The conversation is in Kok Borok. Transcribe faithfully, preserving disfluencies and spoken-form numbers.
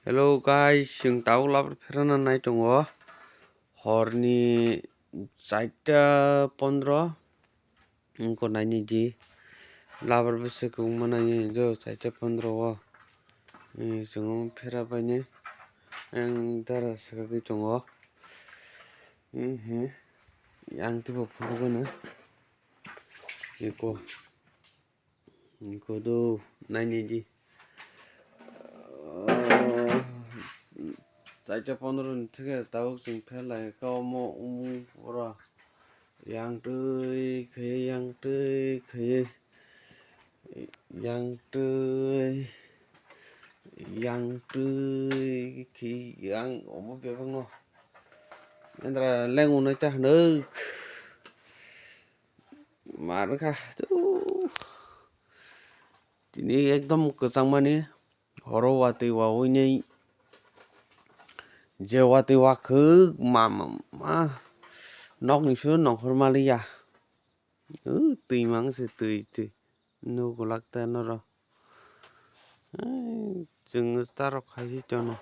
Hello guys, chwng tabuk labar pherana nai tongo. Horni chaita pondro. Wngkha naini di. Labar bwswk wngma naini do chaita pondro o. Eh, chwng phera baini. Ang dara swkagwi tongo. Eh, eh. Ang teibo phunukgwino. Eko. Godo naini di. Chaita pondro ni theke tabuk chwng pherlai ka omo wngmung pura. Yang twi khaiye, yang twi khaiye, yang twi, yang twi khi yang omo bebakno. Endra lengunai ta hwnwi. Mar kha. Tini ekdom kwchangmani horo watwi wawi je watwi wakhwk ma, ma, ma nokni suru nongkhor maliya. Twi mang se twi twi nugo lakta noro. Chwng tarok khaisi tono.